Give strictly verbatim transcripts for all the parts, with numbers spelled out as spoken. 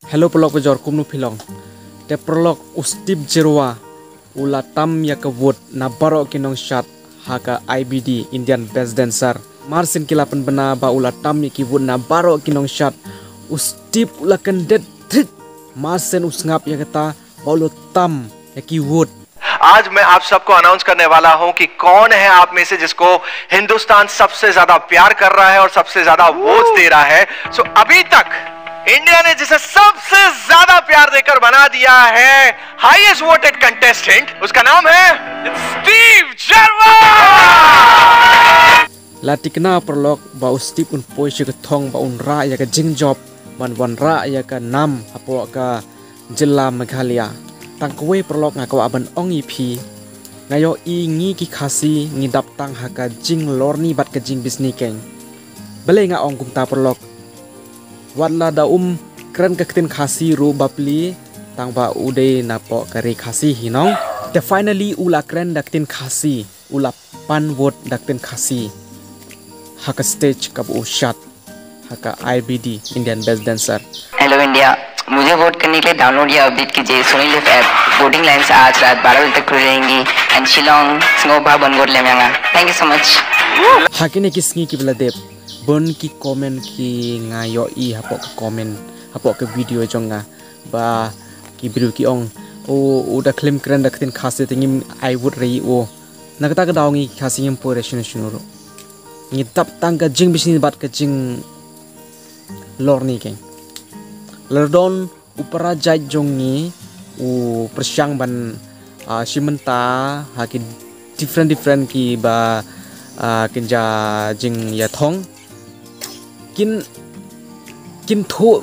Hello paralok bajor, kumno phi long? Te paralok, u Steve Jyrwa u la tam ïa ka vote na baroh ki nongshad ha ka I B D, Indian Best Dancer. Marsien ki la pynbna ba u la tam ïa ki vote na baroh ki nongshad. U Steve u la kyndit thik. Marsien u sngap ïa kata ba u la tam ïa ki vote. आज मैं आप सबको अनाउंस करने वाला हूं कि कौन है आप में से जिसको हिंदुस्तान सबसे ज्यादा प्यार कर रहा है और सबसे ज्यादा वोट्स दे रहा है। सो अभी तक इंडिया ने जिसे सबसे ज्यादा प्यार देकर बना दिया है हाईएस्ट वोटेड कंटेस्टेंट, उसका नाम है स्टीव जर्वा। La tikna paralok ba u Steve un poi sha ka thong ba un rah ïa ka jingjop ban wanrah ïa ka nam hapoh ka jylla Meghalaya. Tang kawei paralok nga kwah ban ong ïa phi, nga ïohi ngi ki Khasi ngi dap tang ha ka jinglorni bad ka jingbishni keiñ. Balei nga ong kumta paralok? Wat la da um kren ka ktien Khasi ruh bapli, tang ba u dei napoh ka ri Khasi hi nong. Te finally u la kren da ktien Khasi, u la pan vote da ktien Khasi ha ka stage kaba u shad ha ka I B D, Indian Best Dancer. Hello India, मुझे vote करने के लिए download या update कीजिए Sony Liv app. Voting lines आज रात बारह बजे तक खुली रहेंगी। And Shillong, Sngewbha, ban vote lem ïa nga. Thank you so much. Ha kine ki sngi kiba la dep, bun ki comment ki nga ïohi hapoh ka comment, hapoh ka video jong nga, ba ki briew ki ong, "O, u da khlem kren da ka ktien Khasi te ngim ai vote re ïa u." Na kata ka daw ngi ki Khasi ngim poi re shano shano ruh. Ngi dap tang ka jingbishni bad ka jinglorni keiñ. Lada don u para jait jong ngi u pyrshang ban, ah, shim bynta ha ki different different kiba, ah, kynja jingïathong, kin, kin thuh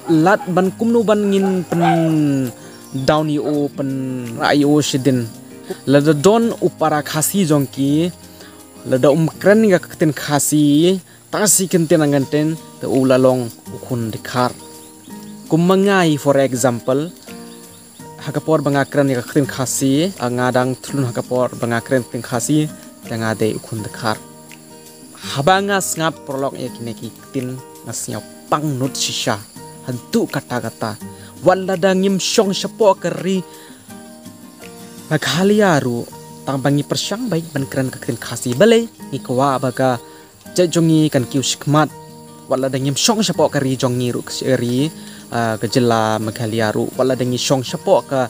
lad ban kumno ban ngin pyndown ïa u, pynrah ïa u shadien. Lada don u para Khasi jong ki, lada um kren ïa ka ktien Khasi, tang shi kyntien ar kyntien, te u la long u khun dkhar. Kum ma nga hi, for example, ha ka por ba nga kren ïa ka ktien Khasi, ah, nga dang thlun ha ka por ba nga kren ktien Khasi, te nga dei u khun dkhar. Haba nga sngap paralok ïa kine ki ktien, nga sngew pang nud shisha haduh katta katta. Wat lada ngim shong shapoh ka ri Meghalaya ruh, tang ba ngi pyrshang beit ban kren ka ktien Khasi, balei? Ngi kwah ba ka jait jong ngi kan kiew shakhmat. Wat lada ngim shong shapoh ka ri jong ngi ruh, ka ri, ah, ka jylla Meghalaya ruh, wat lada ngi shong shapoh ka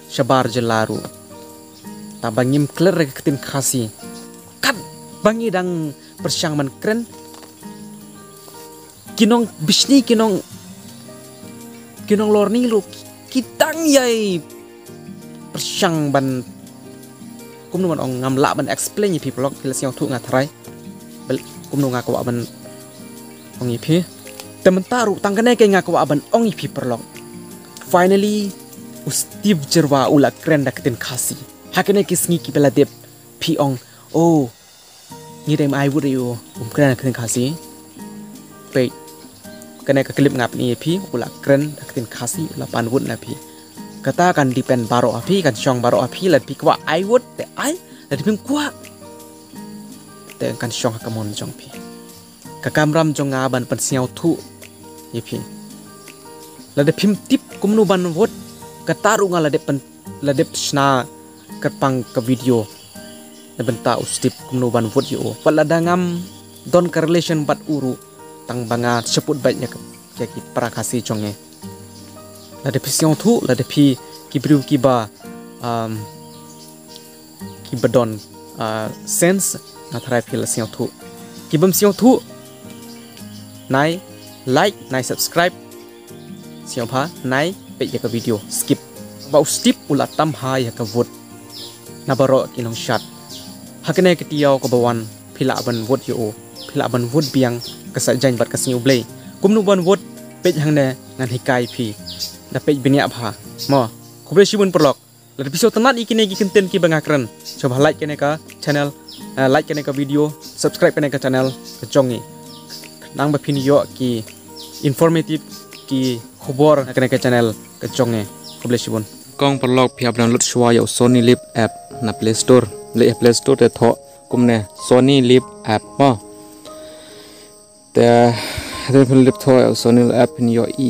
shabar jylla ruh, tang ba ngim klet re ka ktien Khasi, katba ngi dang pyrshang ban kren, ki nongbishni, ki nong, ki nonglorni ruh ki dang ïai pyrshang ban, kumno ban ong, ngam lah ban explain ïa phi paralok, phi la sngewthuh nga tharai. Bel, kumno nga kwah ban ong ïa phi. Te mynta ruh tang kane keiñ nga kwah ban ong ïa phi paralok. Finally, u Steve Jyrwa u la kren da ka ktien Khasi. Ha kine ki sngi kiba la dep, phi ong, "Oh, ngi dei ym ai vote ïa u, um kren da ka ktien Khasi." Peit, kane ka clip nga pyni ïa phi, u la kren da ka ktien Khasi, u la pan vote na phi. Kata kan depend baroh ha phi, kan shong baroh ha phi, lada phi kwah ai vote te ai, lada phim kwah te kan shong ha ka mon jong phi. Ka kamram jong nga ban pynsngewthuh ïa phi. Lada phim tip kumno ban vote, kata ruh nga la dep pyn, la dep shna kyrpang ka video na bynta u Steve kumno ban vote ïa u. Wat lada ngam don ka relation bad u ruh, tang ba nga shaput beit ïa ka, ïa ki para Khasi jong ngi. Lada phi sngewthuh, lada phi ki briew kiba, um, kiba don, ah, sense, nga tharai phi la sngewthuh. Kibym sngewthuh, nai like, nai subscribe. Sngewbha nai peit ïa ka video skip. Ba u Steve u la tam ha ïa ka vote na baroh ki nongshad. Ha kane ka taïew kaba wan phi lah ban vote ïa u, phi lah ban vote biang, ka sa jaiñ bad ka sngi U Blei. Kumno ban vote, peit hangne ngan hikai phi. Da peit bniah bha mo. Khublei shibun paralok. Lada phi sngewtynnat ïa kine ki kyntien kiba nga kren, sngewbha like kane ka channel, eh, like kane ka video, subscribe kane ka channel ka jong ngi, nang ba phin ïoh ki informative, ki khubor na kane ka channel ka jong ngi. Khublei shibun. Kong paralok, phi hap download shuwa ïa u Sony Liv app na Play Store. Leit ha Play Store te thoh kumne Sony Liv app mo. Te hadien phin leit thoh ïa u Sony Liv app phin ïohi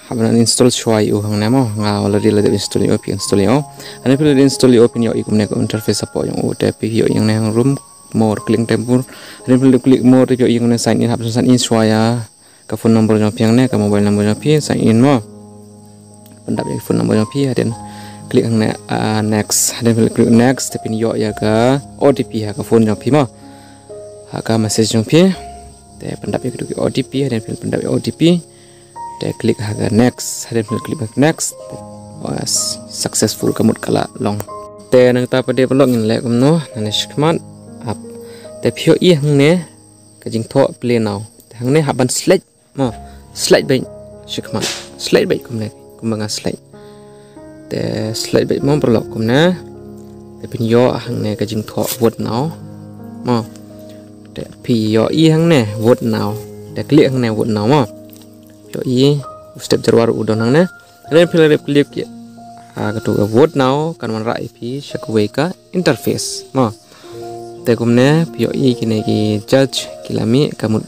Hap ban install shuwa ïa u hangne mo, nga already la dep install ïa u, phi install ïa u. Hadien phi la install ïa u phin ïoh ïa kumne ka interface hapoh jong u, te phi ïoh ïa hangne hang room, more, click temporary. Hadien phi la click more te phi ïoh ïa hangne sign in, hap ban sign in shuwa ïa ka phone number jong phi hangne, ka mobile number jong phi, sign in mo. Pyndap ïa ka phone number jong phi, hadien click hangne, ah, next. Hadien phi la click next te phin ïoh ïa ka O T P ha ka phone jong phi mo. Ha ka message jong phi. Te pyndap ïa ka O T P, hadien phi la pyndap ïa O T P. Te click ha ka next, hadien phi la click ha ka next. Bas, successful, ka mut ka la long. Te nangta pat de paralok ngin leh kumno, nangne shakhmat, ap. Te phi ïoh ïa hangne ka jingthoh play now. Te hangne hap ban select mo, select beit shakhmat, select beit kumne, kumba nga select. Te select beit mo paralok kumne. Te phin ïoh hangne ka jingthoh vote now mo. Te phi ïoh ïa hangne vote now. Te click hangne vote now mo. Ïoh ïa u step jarwa ruh u don hangne. Hadien phi la dep click ïa, ah, kato ka vote now, kan wanrah ïa phi sha kawei ka interface mo. Te kumne phi ïoh ïa kine ki judge ki la mih, ka mut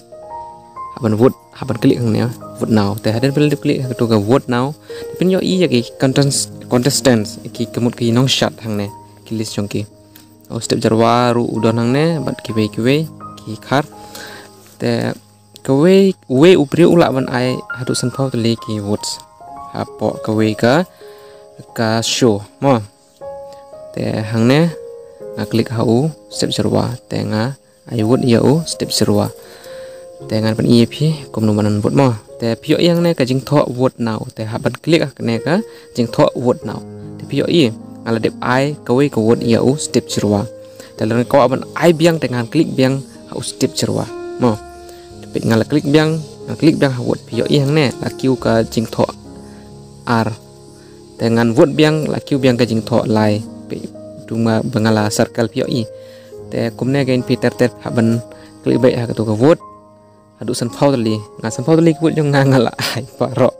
hap ban vote, hap ban click hangne vote now. Te hadien phi la dep click ha kato ka vote now, te phin ïoh ïa ki contest-, contestants, ki ka mut ki nongshad hangne, ki list jong ki. U step jarwa ruh u don hangne bad kiwei kiwei ki khar. Te kawei, uwei u briew u lah ban ai haduh sanphew tylli ki votes hapoh kawei ka, ka show mo. Te hangne nga click ha u step jarwa, te nga ai vote ïa u step jarwa. Te ngan pyni ïa phi kumno ban vote mo. Te phi ïoh ïa hangne ka jingthoh vote now. Te hap ban click ha kane ka jingthoh vote now. Te phi ïoh ïa nga la dep ai kawei ka vote ïa u step jarwa. Te lada nga kwah ban ai biang te ngan click biang ha u step jarwa mo. Te peit nga la click biang, nga click biang ha vote, phi ïoh ïa hangne la kiew ka jingthoh ar. Te ngan vote biang, la kiew biang ka jingthoh lai. Peit, duma ba nga la circle, phi ïoh ïa. Te kumne kein phi ter ter hap ban click beit ha kato ka vote. Haduh sanphew tylli, nga sanphew tylli ki vote jong nga nga la ai baroh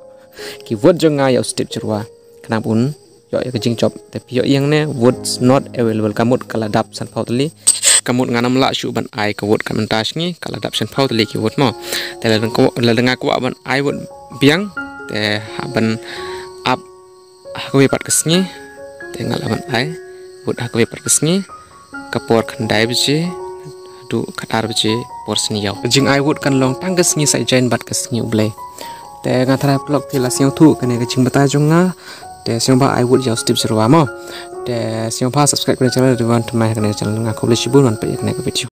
ki vote jong nga ïa u step jarwa. Khnang ba un ïoh ïa ka jingjop. Te phi ïoh ïa hangne votes not available, ka mut ka la dap sanphew tylli. Ka mut ngan ym lah shuh ban ai ka vote ka mynta sngi, ka la dap sanphew tylli ki vote mo. Te lada nga kwah, lada nga kwah ban ai vote biang, te hap ban ap ha kawei pat ka sngi. Te nga lah ban ai vote ha kawei pat ka sngi, ka por khyndai baje haduh khatar baje por sniaw. Ka jingai vote kan long tang ka sngi Saitjaiñ bad ka sngi U Blei. Te nga tharai paralok phi la sngewthuh kane ka jingbatai jong nga. Te sngewbha ai vote ïa u step jarwa mo. Te sngewbha subscribe kane ka channel, dei ban thymmai kane ka channel, nga khublei shibun ban peit ïa kane ka video.